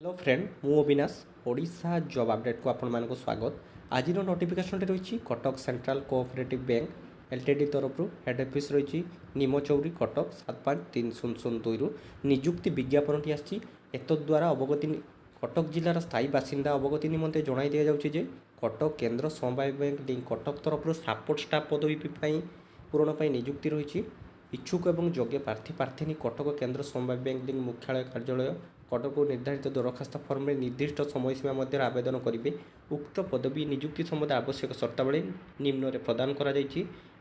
Hello friend, ମୁଁ Abinash. Odisha job ଅପଡ଼େଟ୍କୁ ଆପଣମାନଙ୍କୁ ସ୍ୱାଗତ। ଆଜିର ନୋଟିଫିକେସନ୍ଟି ରହିଛି Cuttack central cooperative bank LTD ତରଫରୁ। ହେଡ଼୍ ଅଫିସ୍ ରହିଛି ନିମଚୌରି, କଟକ 753002ରୁ ନିଯୁକ୍ତି ବିଜ୍ଞାପନଟି ଆସିଛି। ଏତଦ୍ୱାରା ଅବଗତି କଟକ ଜିଲ୍ଲାର ସ୍ଥାୟୀ ବାସିନ୍ଦା ଅବଗତି ନିମନ୍ତେ ଜଣାଇ ଦିଆଯାଉଛି ଯେ କଟକ କେନ୍ଦ୍ର ସମବାୟ ବ୍ୟାଙ୍କ କଟକ ତରଫରୁ ସପୋର୍ଟ ଷ୍ଟାଫ୍ ପଦବୀ ପାଇଁ ପୂରଣ ପାଇଁ ନିଯୁକ୍ତି ରହିଛି। ଇଚ୍ଛୁକ ଏବଂ ଯୋଗ୍ୟ ପ୍ରାର୍ଥୀ ପ୍ରାର୍ଥିନୀ କଟକ କେନ୍ଦ୍ର ସମବାୟ ବ୍ୟାଙ୍କ ମୁଖ୍ୟାଳୟ କାର୍ଯ୍ୟାଳୟ, କଟକକୁ ନିର୍ଦ୍ଧାରିତ ଦରଖାସ୍ତ ଫର୍ମରେ ନିର୍ଦ୍ଦିଷ୍ଟ ସମୟସୀମା ମଧ୍ୟରେ ଆବେଦନ କରିବେ। ଉକ୍ତ ପଦବୀ ନିଯୁକ୍ତି ସମ୍ବନ୍ଧରେ ଆବଶ୍ୟକ ସର୍ତ୍ତାବଳୀ ନିମ୍ନରେ ପ୍ରଦାନ କରାଯାଇଛି।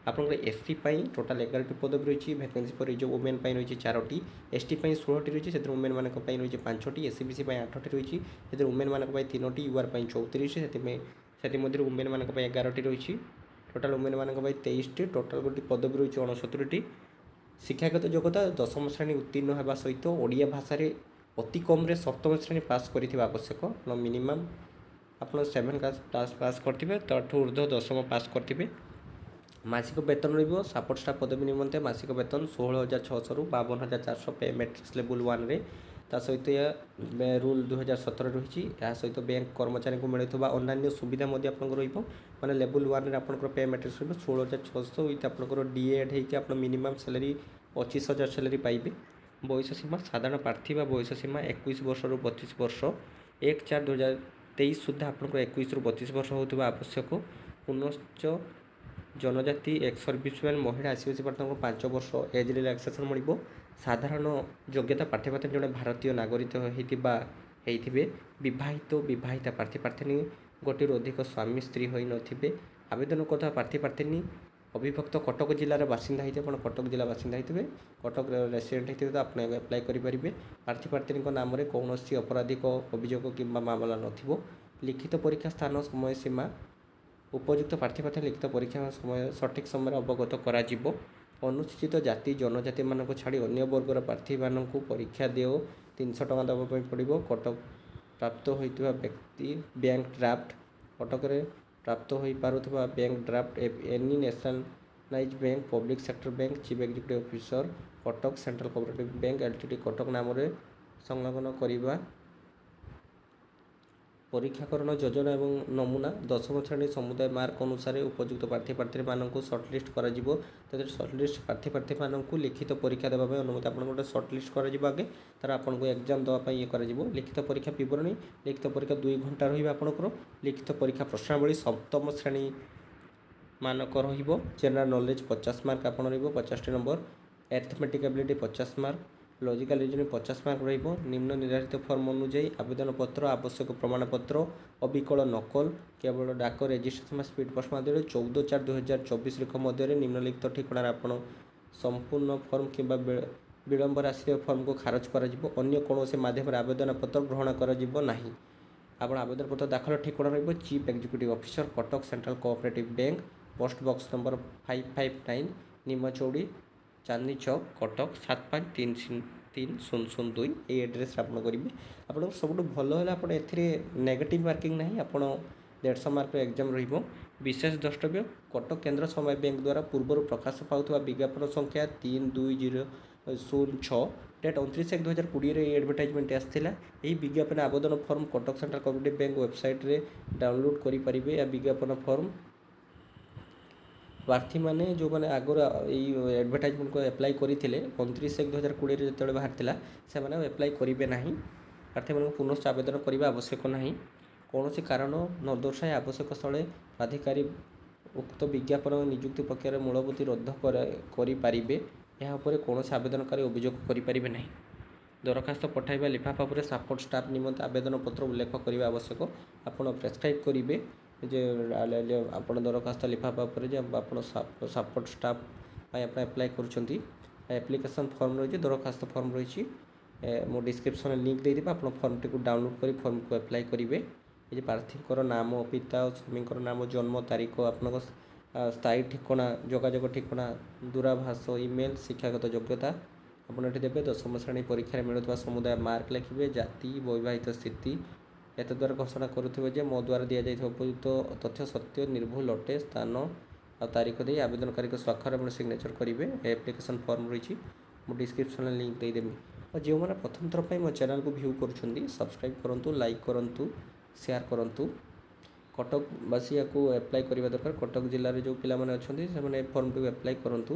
ଆପଣଙ୍କର ଏସ୍ ସି ପାଇଁ ଟୋଟାଲ୍ 11ଟି ପଦବୀ ରହିଛି। ଭ୍ୟାକେନ୍ସି ଫର୍ ରିଜର୍ଭ ଓମେନ୍ ପାଇଁ ରହିଛି ଚାରୋଟି, ଏସ୍ ଟି ପାଇଁ 16ଟି ରହିଛି, ସେଥିରେ ଓମେନ୍ମାନଙ୍କ ପାଇଁ ରହିଛି ପାଞ୍ଚଟି, ଏସ୍ ଇ ବି ସି ପାଇଁ ଆଠଟି ରହିଛି, ସେଥିରେ ଓମେନ୍ମାନଙ୍କ ପାଇଁ ତିନୋଟି, you ଆର୍ ପାଇଁ 34, ସେଥିପାଇଁ ସେଥିମଧ୍ୟରୁ ଓମେନ୍ମାନଙ୍କ ପାଇଁ 11ଟି ରହିଛି। ଟୋଟାଲ୍ ଓମେନ୍ମାନଙ୍କ ପାଇଁ 23ଟି, ଟୋଟାଲ୍ ଗୋଟି ପଦବୀ ରହିଛି 69ଟି। ଶିକ୍ଷାଗତ ଯୋଗ୍ୟତା ଦଶମ ଶ୍ରେଣୀ ଉତ୍ତୀର୍ଣ୍ଣ ହେବା ସହିତ ଓଡ଼ିଆ ଭାଷାରେ ଅତି କମ୍ରେ ସପ୍ତମ ଶ୍ରେଣୀ ପାସ୍ କରିଥିବା ଆବଶ୍ୟକ। ଆପଣ ମିନିମମ୍ ଆପଣ ସେଭେନ୍ କ୍ଲାସ୍ ପାସ୍ କରିଥିବେ, ତାଠୁ ଉର୍ଦ୍ଧ୍ୱ ଦଶମ ପାସ୍ କରିଥିବେ। ମାସିକ ବେତନ ରହିବ, ସପୋର୍ଟ ଷ୍ଟାଫ୍ ପଦବୀ ନିମନ୍ତେ ମାସିକ ବେତନ 16,600ରୁ 52,400 ପେ ମେଟ୍ରିକ୍ସ ଲେବୁଲ୍ 1ରେ। ତା ସହିତ ଏହା ରୁଲ୍ 2017 ରହିଛି। ଏହା ସହିତ ବ୍ୟାଙ୍କ କର୍ମଚାରୀଙ୍କୁ ମିଳୁଥିବା ଅନ୍ୟାନ୍ୟ ସୁବିଧା ମଧ୍ୟ ଆପଣଙ୍କର ରହିବ। ମାନେ ଲେବୁଲ୍ 1ରେ ଆପଣଙ୍କର ପେ ମେଟ୍ରିକ୍ସ ରହିବ 16,600 ୱିଥ୍ ଆପଣଙ୍କର ଡି ଏଡ୍ ହେଇକି ଆପଣ ମିନିମମ୍ ସାଲାରୀ 25,000 ସାଲାରୀ ପାଇବେ। ବୟସ ସୀମା, ସାଧାରଣ ପ୍ରାର୍ଥୀ ବା ବୟସ ସୀମା 21 ବର୍ଷରୁ 32 ବର୍ଷ। 1/4/2023 ସୁଦ୍ଧା ଆପଣଙ୍କର 21ରୁ 32 ବର୍ଷ ହେଉଥିବା ଆବଶ୍ୟକ। ପୁନଶ୍ଚ ଜନଜାତି, ଏକ୍ସ ସର୍ଭିସମ୍ୟାନ୍, ମହିଳା, ଏସ୍ ସି ପ୍ରାର୍ଥୀଙ୍କୁ 5 ବର୍ଷ ଏଜ୍ ରିଲାକ୍ସେସନ୍ ମିଳିବ। ସାଧାରଣ ଯୋଗ୍ୟତା, ପ୍ରାର୍ଥୀ ପ୍ରାର୍ଥୀ ଜଣେ ଭାରତୀୟ ନାଗରିକ ହେଇଥିବେ। ବିବାହିତ ବିବାହିତା ପ୍ରାର୍ଥୀ ପ୍ରାର୍ଥିନୀ ଗୋଟିଏରୁ ଅଧିକ ସ୍ୱାମୀ ସ୍ତ୍ରୀ ହୋଇନଥିବେ। ଆବେଦନ କରୁଥିବା ପ୍ରାର୍ଥୀ ପ୍ରାର୍ଥିନୀ ଅବିଭକ୍ତ କଟକ ଜିଲ୍ଲାର ବାସିନ୍ଦା ହେଇଥିବେ। ଆପଣ କଟକ ଜିଲ୍ଲା ବାସିନ୍ଦା ହେଇଥିବେ, କଟକର ରେସିଡେଣ୍ଟ ହେଇଥିବେ ତ ଆପଣ ଆପ୍ଲାଏ କରିପାରିବେ। ପ୍ରାର୍ଥୀ ପ୍ରାର୍ଥିନୀଙ୍କ ନାମରେ କୌଣସି ଅପରାଧିକ ଅଭିଯୋଗ କିମ୍ବା ମାମଲା ନଥିବ। ଲିଖିତ ପରୀକ୍ଷା ସ୍ଥାନ, ସମୟ ସୀମା, ଉପଯୁକ୍ତ ପ୍ରାର୍ଥୀ ପ୍ରାର୍ଥୀ ଲିଖିତ ପରୀକ୍ଷା ସମୟ ସଠିକ୍ ସମୟରେ ଅବଗତ କରାଯିବ। ଅନୁସୂଚିତ ଜାତି ଜନଜାତିମାନଙ୍କୁ ଛାଡ଼ି ଅନ୍ୟ ବର୍ଗର ପ୍ରାର୍ଥୀମାନଙ୍କୁ ପରୀକ୍ଷା ଦେୟ 300 ଟଙ୍କା ଦେବା ପାଇଁ ପଡ଼ିବ। କଟକ ପ୍ରାପ୍ତ ହୋଇଥିବା ବ୍ୟକ୍ତି ବ୍ୟାଙ୍କ ଡ୍ରାଫ୍ଟ, କଟକରେ ପ୍ରାପ୍ତ ହୋଇପାରୁଥିବା bank draft, any nationalise bank, public sector bank, Chief Executive Officer, Cuttack Central Cooperative Bank Ltd, Cuttack ନାମରେ ସଂଲଗ୍ନ କରିବା। ପରୀକ୍ଷାକରଣ ଯୋଜନା ଏବଂ ନମୁନା, ଦଶମ ଶ୍ରେଣୀ ସମୁଦାୟ ମାର୍କ ଅନୁସାରେ ଉପଯୁକ୍ତ ପ୍ରାର୍ଥୀ ପ୍ରାର୍ଥୀମାନଙ୍କୁ ସର୍ଟଲିଷ୍ଟ କରାଯିବ। ସେଥିରେ ସର୍ଟଲିଷ୍ଟ ପ୍ରାର୍ଥୀ ପ୍ରାର୍ଥୀମାନଙ୍କୁ ଲିଖିତ ପରୀକ୍ଷା ଦେବା ପାଇଁ ଅନୁମତି। ଆପଣଙ୍କୁ ଗୋଟେ ସର୍ଟଲିଷ୍ଟ କରାଯିବ ଆଗେ, ତାର ଆପଣଙ୍କୁ ଏକ୍ଜାମ୍ ଦେବା ପାଇଁ ଇଏ କରାଯିବ। ଲିଖିତ ପରୀକ୍ଷା ବିବରଣୀ, ଲିଖିତ ପରୀକ୍ଷା 2 ଘଣ୍ଟା ରହିବ ଆପଣଙ୍କର। ଲିଖିତ ପରୀକ୍ଷା ପ୍ରଶ୍ନାବଳୀ ସପ୍ତମ ଶ୍ରେଣୀ ମାନକ ରହିବ। ଜେନେରାଲ ନଲେଜ 50 ମାର୍କ ଆପଣ ରହିବ, 50ଟି ନମ୍ବର। Arithmetic ability 50 mark, logical reasoning 50 mark ରହିବ। ନିମ୍ନ ନିର୍ଦ୍ଧାରିତ ଫର୍ମ ଅନୁଯାୟୀ ଆବେଦନ ପତ୍ର, ଆବଶ୍ୟକ ପ୍ରମାଣପତ୍ର ଅବିକଳ ନକଲ କେବଳ ଡାକ ରେଜିଷ୍ଟ୍ରେସନ ବା ସ୍ପିଡ୍ ପୋଷ୍ଟ ମାଧ୍ୟମରେ 14/4/2024 ତାରିଖ ମଧ୍ୟରେ ନିମ୍ନଲିଖିତ ଠିକଣାରେ ଆପଣ ସମ୍ପୂର୍ଣ୍ଣ ଫର୍ମ କିମ୍ବା ବିଳମ୍ବରେ ଆସିଥିବା ଫର୍ମକୁ ଖାରଜ କରାଯିବ। ଅନ୍ୟ କୌଣସି ମାଧ୍ୟମରେ ଆବେଦନ ପତ୍ର ଗ୍ରହଣ କରାଯିବ ନାହିଁ। ଆପଣ ଆବେଦନ ପତ୍ର ଦାଖଲ ଠିକଣା ରହିବ Chief Executive Officer, Cuttack Central Cooperative Bank, post box number 559, Nimchauri, Chandni Chowk, Cuttack 753002। ଏଇ ଆଡ୍ରେସ୍ରେ ଆପଣ କରିବେ। ଆପଣଙ୍କର ସବୁଠୁ ଭଲ ହେଲା, ଆପଣ ଏଥିରେ ନେଗେଟିଭ୍ ମାର୍କିଂ ନାହିଁ। ଆପଣ 150 ମାର୍କର ଏକ୍ଜାମ୍ ରହିବ। ବିଶେଷ ଦ୍ରଷ୍ଟବ୍ୟ, କଟକ କେନ୍ଦ୍ର ସମବାୟ ବ୍ୟାଙ୍କ ଦ୍ୱାରା ପୂର୍ବରୁ ପ୍ରକାଶ ପାଉଥିବା ବିଜ୍ଞାପନ ସଂଖ୍ୟା 32006 ଡେଟ୍ 29/1/2020ରେ ଏହି ଆଡ଼ଭର୍ଟାଇଜମେଣ୍ଟ ଆସିଥିଲା। ଏହି ବିଜ୍ଞାପନ ଆବେଦନ form Cuttack central cooperative bank ୱେବସାଇଟ୍ରେ ଡାଉନଲୋଡ଼୍ କରିପାରିବେ। ଏହା ବିଜ୍ଞାପନ ଫର୍ମ ପ୍ରାର୍ଥୀମାନେ ଯେଉଁମାନେ ଆଗରୁ ଏଇ ଆଡ଼ଭର୍ଟାଇଜମେଣ୍ଟକୁ ଆପ୍ଲାଏ କରିଥିଲେ, 29/1/2020ରେ ଯେତେବେଳେ ବାହାରିଥିଲା, ସେମାନେ ଆଉ ଆପ୍ଲାଏ କରିବେ ନାହିଁ। ପ୍ରାର୍ଥୀମାନଙ୍କୁ ପୁନଶ୍ଚ ଆବେଦନ କରିବା ଆବଶ୍ୟକ ନାହିଁ। କୌଣସି କାରଣ ନ ଦର୍ଶାଇ ଆବଶ୍ୟକ ସ୍ଥଳେ ପ୍ରାଧିକାରୀ ଉକ୍ତ ବିଜ୍ଞାପନ ନିଯୁକ୍ତି ପ୍ରକ୍ରିୟାର ମୁଲତବୀ ରଦ୍ଦ କରିପାରିବେ। ଏହା ଉପରେ କୌଣସି ଆବେଦନକାରୀ ଅଭିଯୋଗ କରିପାରିବେ ନାହିଁ। ଦରଖାସ୍ତ ପଠାଇବା ଲିଫାଫା ଉପରେ ସପୋର୍ଟ ଷ୍ଟାଫ୍ ନିମନ୍ତେ ଆବେଦନ ପତ୍ର ଉଲ୍ଲେଖ କରିବା ଆବଶ୍ୟକ। ଆପଣ ପ୍ରେସକ୍ରାଇବ୍ କରିବେ ଯେ ଆପଣ ଦରଖାସ୍ତ ଲିଫାଫା ଉପରେ ଯେ ଆପଣ ସପୋର୍ଟ ଷ୍ଟାଫ୍ ପାଇଁ ଆପଣ ଆପ୍ଲାଏ କରୁଛନ୍ତି। ଆପ୍ଲିକେସନ୍ ଫର୍ମ ରହିଛି, ଦରଖାସ୍ତ ଫର୍ମ ରହିଛି। ମୁଁ ଡିସ୍କ୍ରିପ୍ସନ୍ରେ ଲିଙ୍କ୍ ଦେଇଦେବି। ଆପଣ ଫର୍ମଟିକୁ ଡାଉନଲୋଡ଼୍ କରି ଫର୍ମକୁ ଆପ୍ଲାଏ କରିବେ। ଏ ଯେ ପ୍ରାର୍ଥୀଙ୍କର ନାମ, ପିତା ଓ ସ୍ୱାମୀଙ୍କର ନାମ, ଜନ୍ମ ତାରିଖ, ଆପଣଙ୍କ ସ୍ଥାୟୀ ଠିକଣା, ଯୋଗାଯୋଗ ଠିକଣା, ଦୂରାଭାଷ, ଇମେଲ୍, ଶିକ୍ଷାଗତ ଯୋଗ୍ୟତା ଆପଣ ଏଠି ଦେବେ। ଦଶମ ଶ୍ରେଣୀ ପରୀକ୍ଷାରେ ମିଳୁଥିବା ସମୁଦାୟ ମାର୍କ ଲେଖିବେ। ଜାତି, ବୈବାହିକ ସ୍ଥିତି। ଏତଦ୍ୱାରା ଘୋଷଣା କରୁଥିବେ ଯେ ମୋ ଦ୍ୱାରା ଦିଆଯାଇଥିବା ଉପଯୁକ୍ତ ତଥ୍ୟ ସତ୍ୟ ନିର୍ଭୁଲ ଅଟେ। ସ୍ଥାନ ଆଉ ତାରିଖ ଦେଇ ଆବେଦନକାରୀଙ୍କ ସ୍ୱାକ୍ଷର ଏବଂ ସିଗ୍ନେଚର୍ କରିବେ। ଆପ୍ଲିକେସନ୍ ଫର୍ମ ରହିଛି, ମୁଁ ଡିସ୍କ୍ରିପ୍ସନ୍ରେ ଲିଙ୍କ୍ ଦେଇଦେବି। ଆଉ ଯେଉଁମାନେ ପ୍ରଥମ ଥର ପାଇଁ ମୋ ଚ୍ୟାନେଲକୁ ଭ୍ୟୁ କରୁଛନ୍ତି, ସବସ୍କ୍ରାଇବ୍ କରନ୍ତୁ, ଲାଇକ୍ କରନ୍ତୁ, ସେୟାର କରନ୍ତୁ। କଟକବାସୀ ୟାକୁ ଆପ୍ଲାଏ କରିବା ଦରକାର। କଟକ ଜିଲ୍ଲାରେ ଯେଉଁ ପିଲାମାନେ ଅଛନ୍ତି, ସେମାନେ ଏ ଫର୍ମଟିକୁ ଆପ୍ଲାଏ କରନ୍ତୁ।